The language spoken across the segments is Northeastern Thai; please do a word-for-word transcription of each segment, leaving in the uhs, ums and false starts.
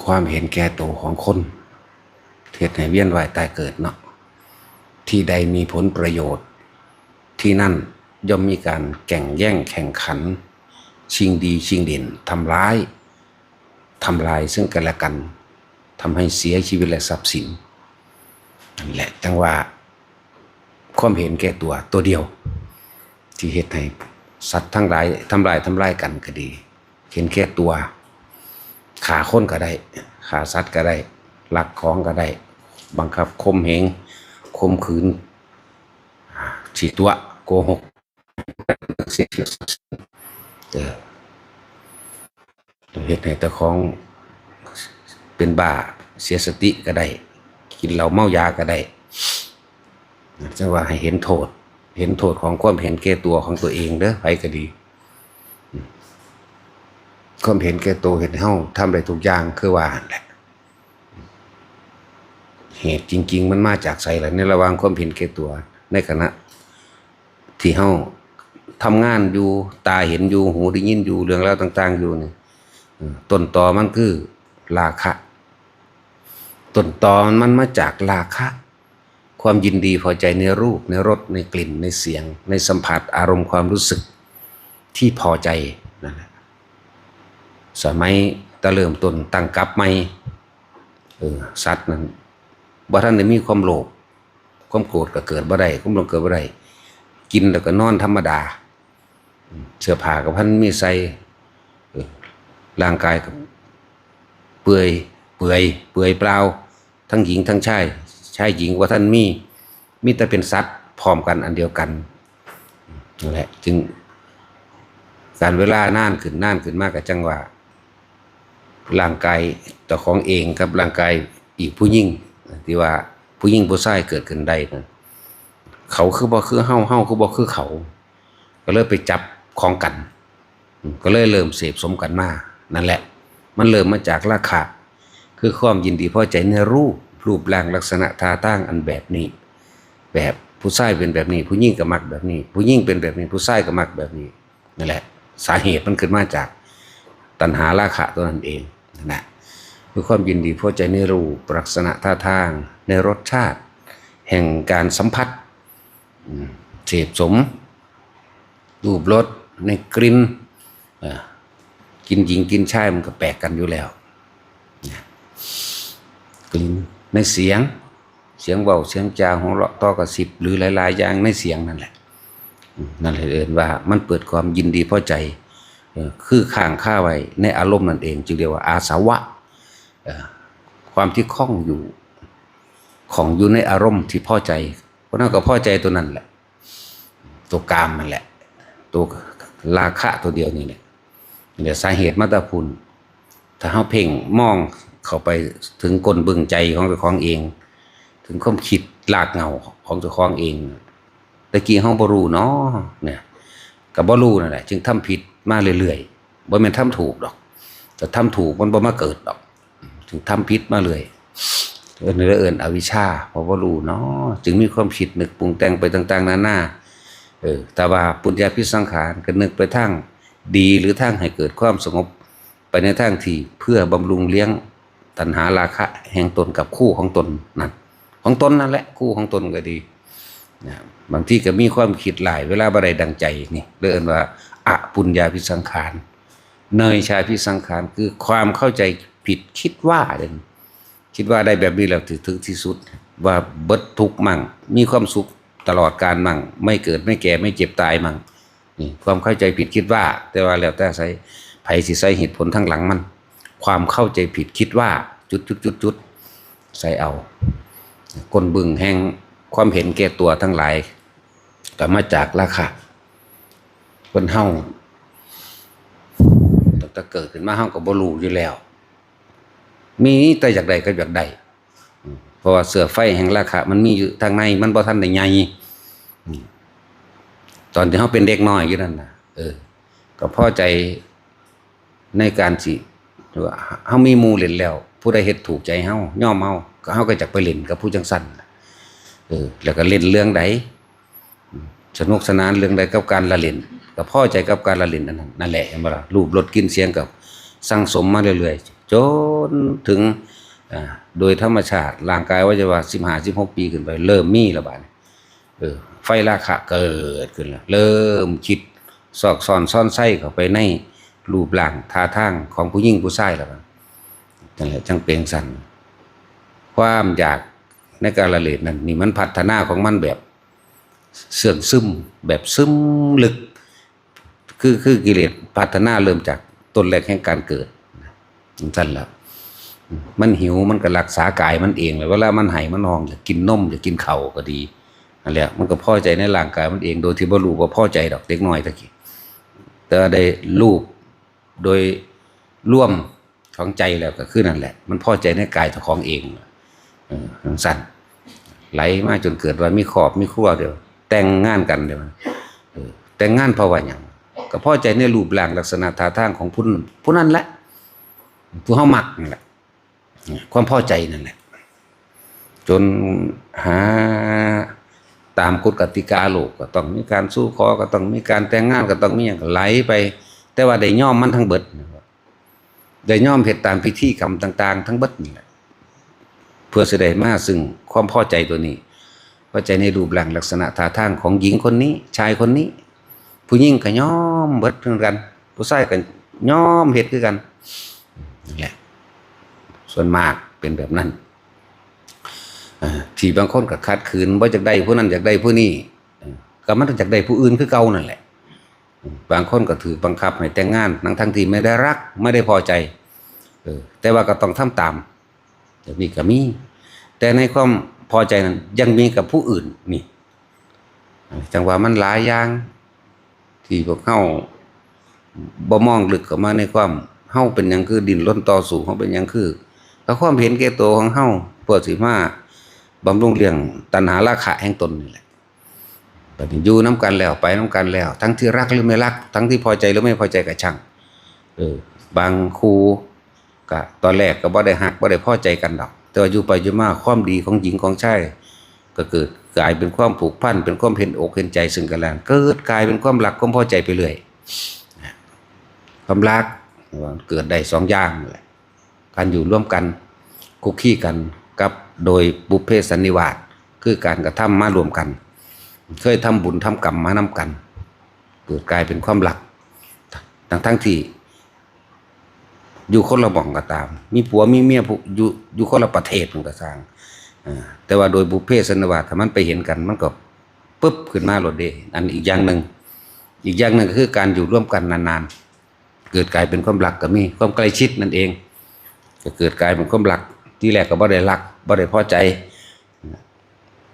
ความเห็นแก่ตัวของคนเฮ็ดให้เวียนว่ายตายเกิดเนาะ ที่ใดมีผลประโยชน์ ที่นั่นย่อมมีการแข่งแย่งแข่งขัน ชิงดีชิงเด่น ทำร้าย ทำลายซึ่งกันและกัน ทำให้เสียชีวิตและทรัพย์สิน นั่นแหละจั่งว่า ความเห็นแก่ตัวตัวเดียว ที่เฮ็ดให้สัตว์ทั้งหลายทำลายทำลายกันก็ดี เห็นแก่ตัว ฆ่าคนก็ได้ ฆ่าสัตว์ก็ได้ ลักของก็ได้ บังคับข่มเหง ข่มขืน สิตัว โกหก เออ เฮ็ดให้เจ้าของเป็นบ้า เสียสติก็ได้ กินเหล้าเมายาก็ได้ จั่งว่าให้เห็นโทษ เห็นโทษของความเห็นแก่ตัวของตัวเองเด้อ ไผก็ดี ความเห็นแก่ตัวเฮ็ดให้เฮาทำได้ทุกอย่างคือว่าหั่นแหละ เหตุจริงๆมันมาจากไสล่ะ ในระหว่างความเห็นแก่ตัว ในขณะที่เฮาทำงานอยู่ ตาเห็นอยู่ หูได้ยินอยู่ เรื่องราวต่างๆอยู่นี่ เออ ต้นตอมันคือราคะ ต้นตอมันมาจากราคะ ความยินดีพอใจในรูป ในรส ในกลิ่น ในเสียง ในสัมผัส อารมณ์ความรู้สึกที่พอใจนั่นแหละ สมัยแต่เริ่มต้นตั้งกลับใหม่ เออ สัตว์นั้นบ่ทันได้มีความโลภ ความโกรธก็เกิดบ่ได้ ความหลงเกิดบ่ได้ กินแล้วก็นอนธรรมดา เสื้อผ้าก็บ่ทันมีใส่ เออ ร่างกายก็เปื่อย เปื่อย เปลือยเปล่า ทั้งหญิงทั้งชาย ชายหญิงบ่ทันมี มีแต่เป็นสัตว์พร้อมกันอันเดียวกัน นั่นแหละ จึง การเวลานานขึ้น นานขึ้นมาก็จั่งว่า ร่างกายเจ้าของเองกับร่างกายอีกผู้หญิง ที่ว่าผู้หญิงผู้ชายเกิดขึ้นได้นะ เขาคือบ่คือเฮา เฮาคือบ่คือเขา ก็เลยไปจับของกัน อืม ก็เลยเริ่มเสพสมกันมา นั่นแหละ มันเริ่มมาจากราคะ คือความยินดีพอใจในรูป รูปร่างลักษณะท่าทางอันแบบนี้ แบบผู้ชายเป็นแบบนี้ ผู้หญิงก็มักแบบนี้ ผู้หญิงเป็นแบบนี้ ผู้ชายก็มักแบบนี้ นั่นแหละ สาเหตุมันขึ้นมาจากตัณหาราคะตัวนั้นเอง นั่นแหละ คือความยินดีพอใจในรูปลักษณะท่าทาง ในรสชาติ แห่งการสัมผัส อืม เสพสม รูปรส ในกลิ่น เอ่อ กินหญิงกินชายมันก็แปลกกันอยู่แล้ว นะ กลิ่น ในเสียง เสียงเว้า เสียงจา หัวเราะ ต่อกระซิบ หรือหลายๆอย่างในเสียงนั่นแหละ อืม นั่นแหละเอิ้นว่ามันเปิดความยินดีพอใจ เอ่อ คือค้างคาไว้ในอารมณ์นั่นเอง จึงเรียกว่าอาสวะ เอ่อ ความที่ข้องอยู่ ข้องอยู่ในอารมณ์ที่พอใจ เพราะนั้นก็พอใจตัวนั้นแหละ ตัวกามนั่นแหละ ตัวราคะตัวเดียวนี่แหละ นี่แหละสาเหตุมาแต่พุ้น ถ้าเฮาเพ่งมองเข้าไปถึงก้นบึ้งใจของเจ้าของเอง ถึงความคิดรากเหง้าของเจ้าของเอง แต่กี้เฮาบ่ฮู้เนาะ เนี่ย ก็บ่ฮู้นั่นแหละ จึงทำผิดมาเรื่อยๆ บ่แม่นทำถูกดอก แต่ทำถูกมันบ่มาเกิดดอก จึงทำผิดมาเรื่อย เอิ้น เอิ้นอวิชชา เพราะบ่ฮู้เนาะ จึงมีความคิดนึกปรุงแต่งไปต่างๆนานา เออ แต่ว่าปุญญาภิสังขารก็นึกไปทางดี หรือทางให้เกิดความสงบ ไปในทางที่เพื่อบำรุงเลี้ยงตัณหาราคะแห่งตนกับคู่ของตนนั่น ของตนนั่นแหละ คู่ของตนก็ดี นะ บางทีก็มีความคิดหลาย เวลาบ่ได้ดังใจนี่ เรียกว่าอปุญญาภิสังขาร เนยชาภิสังขาร คือความเข้าใจผิดคิดว่าเด้ คิดว่าได้แบบนี้แล้วถือ ถือที่สุด ว่าเบิดทุกข์มั่ง มีความสุขตลอดกาลมั่ง ไม่เกิดไม่แก่ไม่เจ็บตายมั่ง นี่ความเข้าใจผิดคิดว่า แต่ว่าแล้วแต่ใส่ ไผสิใส่เหตุผลทางหลังมัน ความเข้าใจผิดคิดว่า จุดจุดจุดจุด ใส่เอา ก้นบึ้งแห่งความเห็นแก่ตัวทั้งหลาย ก็มาจากราคะ คนเฮาตั้งแต่เกิดขึ้นมาเฮาก็บ่ฮู้อยู่แล้ว มีแต่อยากได้กับอยากได้ อืม เพราะว่าเสื้อไฟแห่งราคะมันมีอยู่ทางใน มันบ่ทันได้ใหญ่ อืม ตอนที่เฮาเป็นเด็กน้อยอยู่นั่นน่ะ เออ ก็พอใจในการสิ ว่าเฮามีหมู่เล่นแล้ว ผู้ใดเฮ็ดถูกใจเฮา ยอมเฮา ก็เฮาก็จักไปเล่นกับผู้จั่งซั้นน่ะ เออ แล้วก็เล่นเรื่องใด สนุกสนานเรื่องใดกับการละเล่น ก็พอใจกับการละเล่นอันนั้น นั่นแหละ เห็นบ่ล่ะ รูปรสกลิ่นเสียงก็สั่งสมมาเรื่อยๆ จนถึง อ่า โดยธรรมชาติ ร่างกายอวัยวะ สิบห้า สิบหก ปีขึ้นไป เริ่มมีแล้วบาดนี้ เออ ไฟราคะเกิดขึ้นแล้ว เริ่มคิดซอกซอนซ้อนไส้เข้าไปในรูปร่างท่าทางของผู้หญิงผู้ชายแล้วบาดนี้ นั่นแหละ จั่งเป็นจั่งซั้น ความอยากในการละเล่นนั่น นี่มันพัฒนาของมันแบบเสื่องซึม แบบซึมลึก คือ คือกิเลสพัฒนาเริ่มจากต้นแรกแห่งการเกิด จั่งซั้นล่ะ มันหิวมันก็รักษากายมันเองแหละ เวลามันไห้มันฮ้อง อยากกินนม อยากกินข้าวก็ดี นั่นแหละ มันก็พอใจในร่างกายมันเอง โดยที่บ่รู้ว่าพอใจดอก เด็กน้อยตะกี้ แต่ว่าได้รูปโดยรวมของใจแล้วก็คือนั่นแหละ มันพอใจในกายเจ้าของเอง เออ จั่งซั้น ไหลมาจนเกิดว่ามีครอบมีครัว เดี๋ยวแต่งงานกัน เดี๋ยว เออ แต่งงานเพราะว่าหยัง ก็พอใจในรูปร่างลักษณะท่าทางของผู้ ผู้นั้นแหละ ผู้เฮามักนั่นแหละ ความพอใจนั่นแหละ จนหาตามกฎกติกาโลก ก็ต้องมีการสู่ขอ ก็ต้องมีการแต่งงาน ก็ต้องมีหยัง ก็ไหลไป แต่ว่าได้ยอมมันทั้งเบิด ได้ยอมเฮ็ดตามพิธีกรรมต่างๆ ทั้งเบิดนี่แหละ เพื่อสิได้มาซึ่งความพอใจตัวนี้ พอใจในรูปร่างลักษณะท่าทางของหญิงคนนี้ ชายคนนี้ ผู้หญิงก็ยอมเบิดคือกัน ผู้ชายก็ยอมเฮ็ดคือกัน นั่นแหละ ส่วนมากเป็นแบบนั้น เอ่อ ที่บางคนก็ขัดขืน บ่อยากได้ผู้นั้น อยากได้ผู้นี้ เอ่อ ก็มันอยากได้ผู้อื่นคือเก่านั่นแหละ บางคนก็ถืกบังคับให้แต่งงาน ทั้งๆ ที่ไม่ได้รัก ไม่ได้พอใจ เออ แต่ว่าก็ต้องทำตาม แบบนี้ก็มี แต่ในความพอใจนั้นยังมีกับผู้อื่น นี่ จั่งว่ามันหลายอย่าง ที่พวกเฮาบ่มองลึกเข้ามาในความ เฮาเป็นหยังคือดิ้นรนต่อสู้ เฮาเป็นหยังคือ ก็ความเห็นแก่ตัวของเฮา เพื่อสิมาบำรุงเลี้ยงตัณหาราคะแห่งตนนี่แหละ บัดนี้อยู่นำกันแล้ว ไปนำกันแล้ว ทั้งที่รักหรือไม่รัก ทั้งที่พอใจหรือไม่พอใจก็ช่าง เออ บางคู่ก็ตอนแรกก็บ่ได้ฮัก บ่ได้พอใจกันดอก แต่ว่าอยู่ไปอยู่มา ความดีของหญิงของชาย ก็เกิดกลายเป็นความผูกพัน เป็นความเห็นอกเห็นใจซึ่งกันและกัน เกิดกลายเป็นความรักความพอใจไปเรื่อย ความรักเกิดได้สองอย่างนั่นแหละ การอยู่ร่วมกัน คุกคีกัน กับโดยบุพเพสันนิวาส คือการกระทำมาร่วมกัน เคยทำบุญทำกรรมมานำกัน เกิดกลายเป็นความรัก ทั้งๆ ที่อยู่คนละหม่องก็ตาม มีผัวมีเมียผู้ อยู่ อยู่คนละประเทศมันก็ซ่าง อ่า แต่ว่าโดยบุพเพสันนิวาส ถ้ามันไปเห็นกัน มันก็ปึ๊บขึ้นมาโลดเด้ อันอีกอย่างหนึ่ง อีกอย่างหนึ่งก็คือการอยู่ร่วมกันนานๆ เกิดกลายเป็นความรักก็มี ความใกล้ชิดนั่นเอง ก็เกิดกลายเป็นความรัก ทีแรกก็บ่ได้รัก บ่ได้พอใจ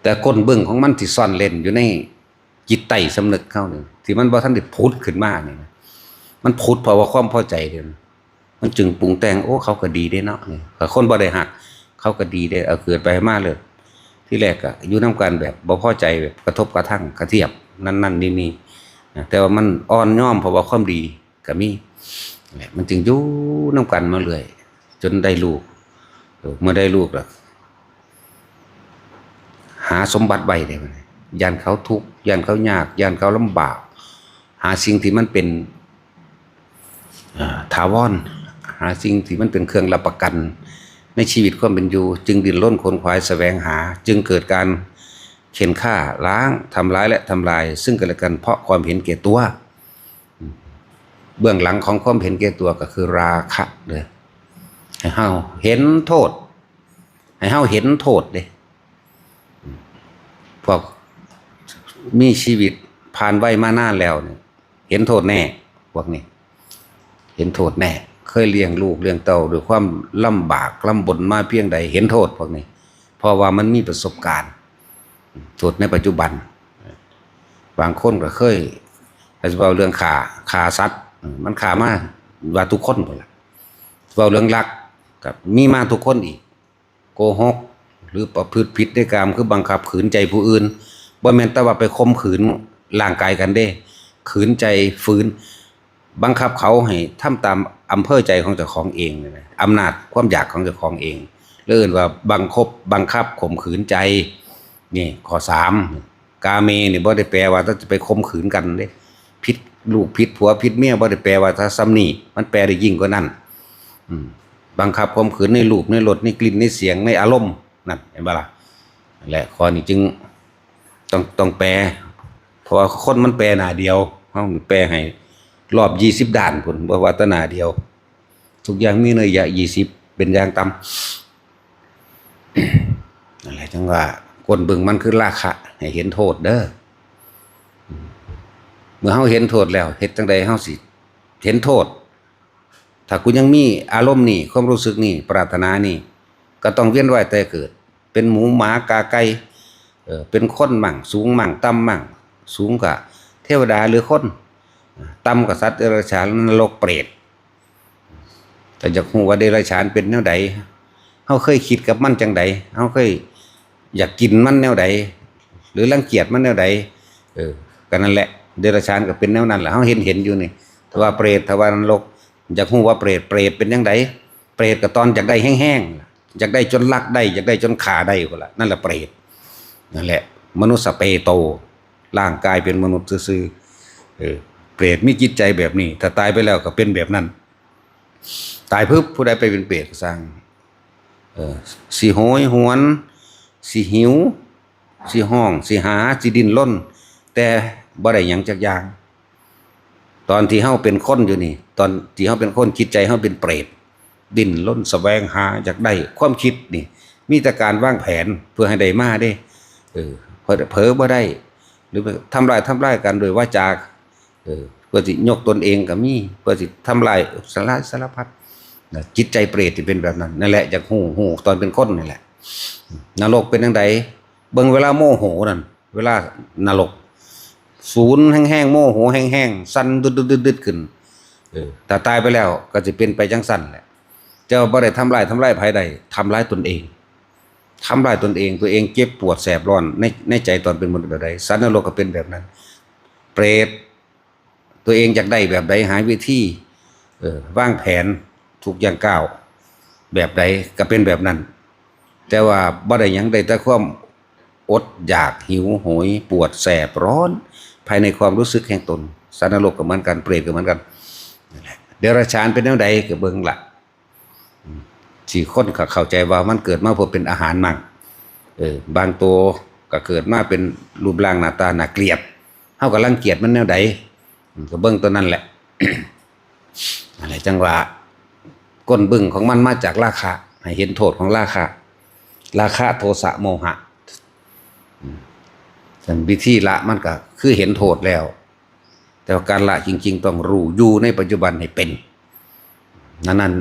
แต่ก้นเบื้องของมันที่ซ่อนเร้นอยู่ในจิตใต้สำนึกเฮานี่ ที่มันบ่ทันได้ผุดขึ้นมานี่นะ มันผุดเพราะว่าความพอใจเด้ มันจึงปรุงแต่ง โอ้ เขาก็ดีเด้เนาะ นี่ ถ้าคนบ่ได้ฮัก เขาก็ดีเด้ เอาเกิดไปมาเลย ทีแรกก็อยู่นำกันแบบบ่พอใจ แบบกระทบกระทั่งกระเทียบ นั่นๆ นี่ๆ นะ แต่ว่ามันอ่อนยอมเพราะว่าความดีก็มี แหละ มันจึงอยู่นำกันมาเรื่อย จนได้ลูก เออ เมื่อได้ลูกแล้ว หาสมบัติไว้ได้บ่ ย้านเขาทุกข์ ย้านเขายาก ย้านเขาลำบาก หาสิ่งที่มันเป็น อ่า ถาวร หาสิ่งที่มันเป็นเครื่องรับประกันในชีวิตความเป็นอยู่ จึงดิ้นรนขนขวายแสวงหา จึงเกิดการเข่นฆ่าล้าง ทำร้ายและทำลายซึ่งกันและกัน เพราะความเห็นแก่ตัว เบื้องหลังของความเห็นแก่ตัวก็คือราคะเด้อ ให้เฮาเห็นโทษ ให้เฮาเห็นโทษเด้ พวกมีชีวิตผ่านวัยมานานแล้วเนี่ย เห็นโทษแน่ พวกนี้ เห็นโทษแน่ เคยเลี้ยงลูกเลี้ยงเต้าด้วยความลำบากลำบนมาเพียงใด เห็นโทษพวกนี้ เพราะว่ามันมีประสบการณ์ โทษในปัจจุบัน บางคนก็เคย ถ้าสิเว้าเรื่องฆ่า ฆ่าสัตว์ มันฆ่ามาว่าทุกคนพู้นล่ะ เว้าเรื่องลัก ก็มีมาทุกคนอีก โกหก หรือประพฤติผิดในกาม คือบังคับขืนใจผู้อื่น บ่แม่นแต่ว่าไปข่มขืนร่างกายกันเด้ ขืนใจ ฝืน บังคับเขาให้ทำตามอำเภอใจของเจ้าของเองนี่นะ อำนาจความอยากของเจ้าของเอง เรียกว่าบังคับ บังคับข่มขืนใจ นี่ข้อสาม กาเมนี่บ่ได้แปลว่าจะไปข่มขืนกันเด้ ผิดลูกผิดผัวผิดเมียบ่ได้แปลว่าถ้าส่ำนี้ มันแปลได้ยิ่งกว่านั้น อืม บังคับข่มขืนในรูปในรสในกลิ่นในเสียงในอารมณ์ นั่นเห็นบ่ล่ะ และข้อนี้จึงต้องต้องแปล เพราะว่าคนมันแปลหน้าเดียว เฮาแปลให้รอบยี่สิบด้านพุ้น บ่ว่าแต่หน้าเดียว ทุกอย่างมีนัยยะยี่สิบ เป็นอย่างต่ำ นั่นแหละจังว่าก้นเบิ่งมันคือราคะ ให้เห็นโทษเด้อ เมื่อเฮาเห็นโทษแล้ว เฮ็ดจังใดเฮาสิเห็นโทษ ถ้ากูยังมีอารมณ์นี่ ความรู้สึกนี่ ปรารถนานี่ ก็ต้องเวียนว่ายตายเกิด เป็นหมูหมากาไก่ เออ เป็นคนมั่ง สูงมั่ง ต่ำมั่ง สูงกะเทวดาหรือคน ต่ำกะสัตว์เดรัจฉาน นรกเปรต แต่อยากฮู้ว่าเดรัจฉานเป็นแนวใด เฮาเคยคิดกับมันจังใด เฮาเคยอยากกินมันแนวใด หรือรังเกียจมันแนวใด เออ ก็นั่นแหละ เดรัจฉานก็เป็นแนวนั้นแหละ เฮาเห็นเห็นอยู่นี่ ถ้าว่าเปรต ถ้าว่านรก อยากฮู้ว่าเปรต เปรตเป็นจังใด เปรตก็ตอนอยากได้แฮงๆ อยากได้จนลักได้ อยากได้จนฆ่าได้พุ้นล่ะ นั่นแหละเปรต นั่นแหละ มนุสสเปโต ร่างกายเป็นมนุษย์ซื่อๆ เออ เปรตมีจิตใจแบบนี้ ถ้าตายไปแล้วก็เป็นแบบนั้น ตายปุ๊บ ผู้ใดไปเป็นเปรตก็ซ่าง เออ สิโหยหวน สิหิว สิฮ้อง สิหา สิดิ้นรน แต่บ่ได้หยังจักอย่าง ตอนที่เฮาเป็นคนอยู่นี่ ตอนที่เฮาเป็นคน จิตใจเฮาเป็นเปรต ดิ้นรนแสวงหาอยากได้ ความคิดนี่ มีแต่การวางแผนเพื่อให้ได้มาเด้ เออ เผลอ เผลอบ่ได้ หรือไปทำร้าย ทำร้ายกันด้วยวาจา เออ เพื่อสิยกตนเองก็มี เพื่อสิทำร้ายสาร สารพัดนะ จิตใจเปรตที่เป็นแบบนั้น นั่นแหละ อยากฮู้ ฮู้ตอนเป็นคนนี่แหละ นรกเป็นจังใด เบิ่งเวลาโมโหนั่น เวลานรก สูนแฮงๆ โมโหแฮงๆ สั่นดึดๆๆๆ ขึ้น เออ ถ้าตายไปแล้วก็สิเป็นไปจังซั่นแหละ แต่ว่าบ่ได้ทำร้าย ทำร้ายไผได้ ทำร้ายตนเอง ทำร้ายตนเอง ตัวเองเจ็บปวดแสบร้อนใน ในใจตอนเป็นมนุษย์แบบใด สัตว์นรกก็เป็นแบบนั้น เปรต ตัวเองอยากได้แบบใด หาวิธี เออ วางแผนทุกย่างก้าว แบบใดก็เป็นแบบนั้น แต่ว่าบ่ได้หยัง ได้แต่ความอดอยาก หิวโหย ปวดแสบร้อน ภายในความรู้สึกแห่งตน สัตว์นรกก็เหมือนกัน เปรตก็เหมือนกัน นั่นแหละ เดรัจฉานเป็นแนวใดก็เบิ่งละ อืม สิคนก็เข้าใจว่ามันเกิดมาเพื่อเป็นอาหารมั่ง เออ บางตัวก็เกิดมาเป็นรูปร่างหน้าตาน่าเกลียด เฮาก็รังเกียจมันแนวใด อืม ก็เบิ่งตัวนั้นแหละ อะไรจังว่า ก้นบึ้งของมันมาจากราคะ ให้เห็นโทษของราคะ ราคะ โทสะ โมหะ อืม ส่วนวิธีละมันก็คือเห็นโทษแล้ว แต่ว่าการละจริงๆ ต้องรู้อยู่ในปัจจุบันให้เป็น นั้นนั้น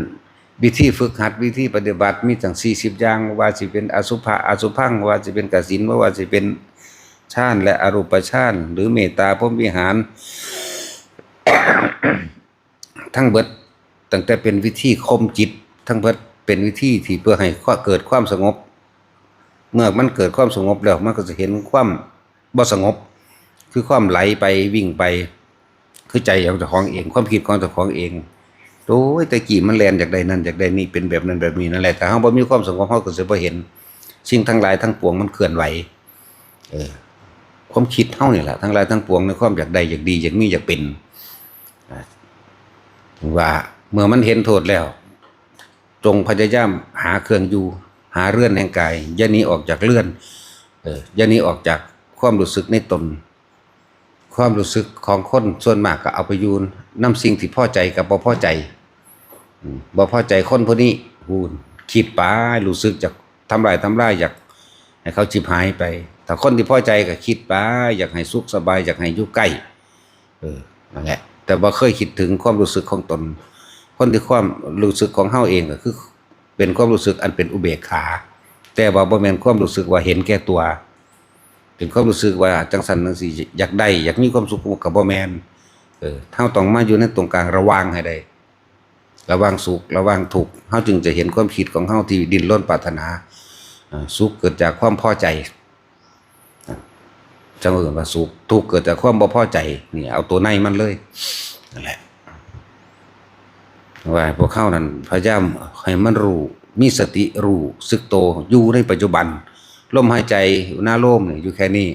วิธีฝึกหัด วิธีปฏิบัติมีตั้งสี่สิบอย่าง ว่าสิเป็นอสุภะ อสุภัง ว่าสิเป็นกสิณ ว่าสิเป็นฌานและอรูปฌาน หรือเมตตาพรหมวิหาร ทั้งเบิด ตั้งแต่เป็นวิธีข่มจิต ทั้งเบิดเป็นวิธีที่เพื่อให้เกิดความสงบ เมื่อมันเกิดความสงบแล้ว มันก็จะเห็นความบ่สงบ คือความไหลไปวิ่งไป คือใจของเจ้าของเอง ความคิดของเจ้าของเอง โอ้ย แต่กี้มันแล่นอยากได้นั่นอยากได้นี่ เป็นแบบนั้นแบบนี้ นั่นแหละ ถ้าเฮาบ่มีความสงบ เฮาก็สิบ่เห็น สิ่งทั้งหลายทั้งปวงมันเคลื่อนไหว เออ ความคิดเฮานี่แหละ ทั้งหลายทั้งปวง ในความอยากได้ อยากดี อยากมี อยากเป็น อ่า ว่าเมื่อมันเห็นโทษแล้ว จงพยายามหาเครื่องอยู่ หาเรือนแห่งกาย อย่าหนีออกจากเรือน เออ อย่าหนีออกจากความรู้สึกในตน ความรู้สึกของคนส่วนมากก็เอาไปอยู่นำสิ่งที่พอใจกับบ่พอใจ อืม บ่พอใจคนผู้นี้ ฮู้น คิดไป รู้สึกอยากทำลาย ทำลาย อยากให้เขาฉิบหายไป ถ้าคนที่พอใจก็คิดไป อยากให้สุขสบาย อยากให้อยู่ใกล้ เออ นั่นแหละ แต่บ่เคยคิดถึงความรู้สึกของตน คนที่ความรู้สึกของเฮาเองก็คือ เป็นความรู้สึกอันเป็นอุเบกขา แต่ว่าบ่แม่นความรู้สึกว่าเห็นแก่ตัว เป็นความรู้สึกว่าจังซั่นจังซี่ อยากได้ อยากมีความสุข ก็บ่แม่น เออ เฮาต้องมาอยู่ในตรงกลางระหว่างให้ได้ ระหว่างสุข ระหว่างทุกข์ เฮาจึงจะเห็นความคิดของเฮาที่ดิ้นรนปรารถนา อ่า สุขเกิดจากความพอใจ จังเอิ้นว่าสุข ทุกข์เกิดจากความบ่พอใจ นี่เอาตัวในมันเลย นั่นแหละ ว่าให้พวกเฮานั้นพยายามให้มันรู้ มีสติรู้สึกโต อยู่ในปัจจุบัน ลมหายใจ อุณาโลมนี่อยู่แค่นี้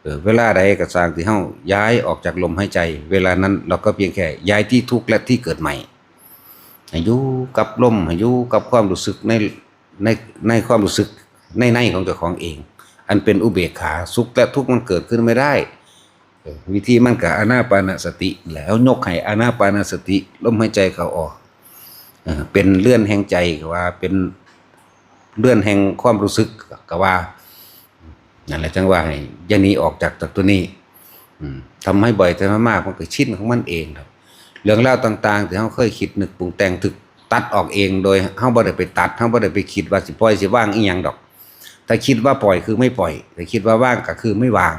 เออ เวลาใดก็ตามที่เฮาย้ายออกจากลมหายใจ เวลานั้นเราก็เพียงแค่ย้ายที่ทุกข์และที่เกิดใหม่ ให้อยู่กับลม ให้อยู่กับความรู้สึกใน ใน ในความรู้สึกในในของเจ้าของเอง อันเป็นอุเบกขา สุขและทุกข์มันเกิดขึ้นไม่ได้ เออ วิธีมันก็อานาปานสติแหละ เอายกให้อานาปานสติ ลมหายใจเข้าออก เออ เป็นเรือนแห่งใจก็ว่า เป็นเรือนแห่งความรู้สึกก็ว่า นั่นแหละ จังว่าให้อย่าหนีออกจาก จากตัวนี้ อืม ทำให้บ่อย ทำให้มาก มันก็ชินของมันเองครับ เรื่องราวต่างๆ ที่เฮาเคยคิดนึกปรุงแต่ง ถูกตัดออกเอง โดยเฮาบ่ได้ไปตัด เฮาบ่ได้ไปคิดว่าสิปล่อยสิวางอีหยังดอก ถ้าคิดว่าปล่อยคือไม่ปล่อย ถ้าคิดว่าวางก็คือไม่วาง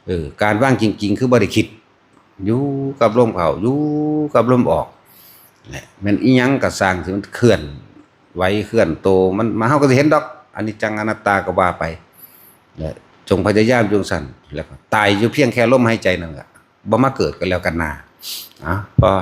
เออ การวางจริงๆ คือบ่ได้คิด อยู่กับลมเข้า อยู่กับลมออก แหละ แม่นอีหยังก็ซ่างที่มันเคลื่อนไหวเคลื่อนโต มัน มา เฮาก็สิเห็นดอก อนิจจังอนัตตาก็ว่าไป และจงพยายามอยู่จั่งซั้น แล้วก็ตายอยู่เพียงแค่ลมหายใจนั่นแหละ บ่มาเกิดกันแล้วกันนา อ่ะ พอ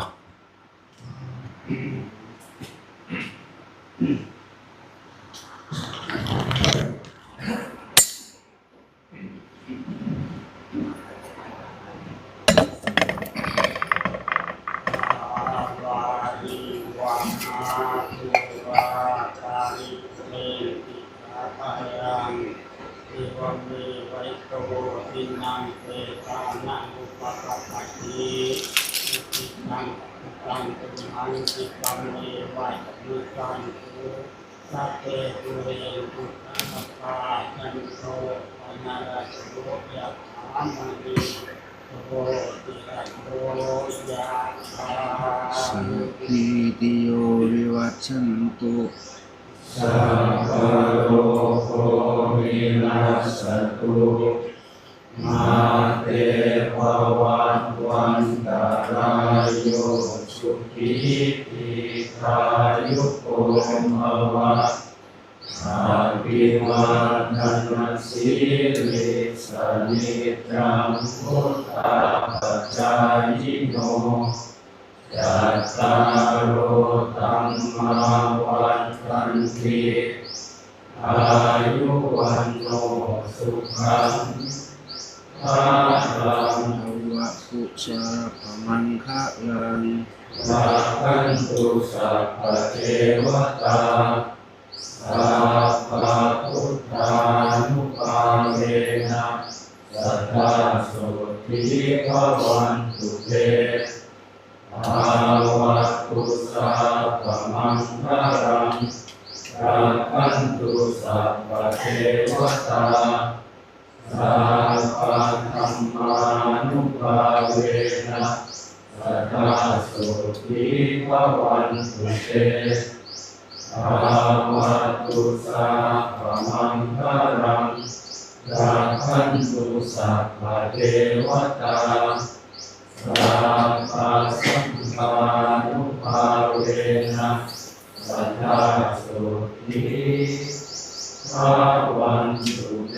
สัพเพปูเรนตุสังกปปา จันโทปนรโส ยะถามณีโชติระโส ยะถา สัพพีติโยวิวัชชันตุ สัพพะโรโควินัสสตุ มาเตภวัตวันตรายโย สุขีทีฆายุโกภวะ อภิวาทนสีลิสสะนิจจังวุฑฒาปจายิโน จัตตาโรธัมมาวัฑฒันติ อายุวัณโณสุขังพะลัง ภะวะตุสัพพะมังคะลัง รักขันตุสัพพะเทวะตา สัพพะพุทธานุภาเวนะ สะทาโสตถีภะวันตุเต ภะวะตุสัพพะมังคะลัง รักขันตุสัพพะเทวะตา สัพพะธัมมานุภาเวนะ สะทาโสตถีภะวันตุเต ภะวะตุสัพพะมังคะลัง รักขันตุสัพพะเทวะตา สัพพะสังฆานุภาเวนะ สะทาโสตถีภะวันตุเต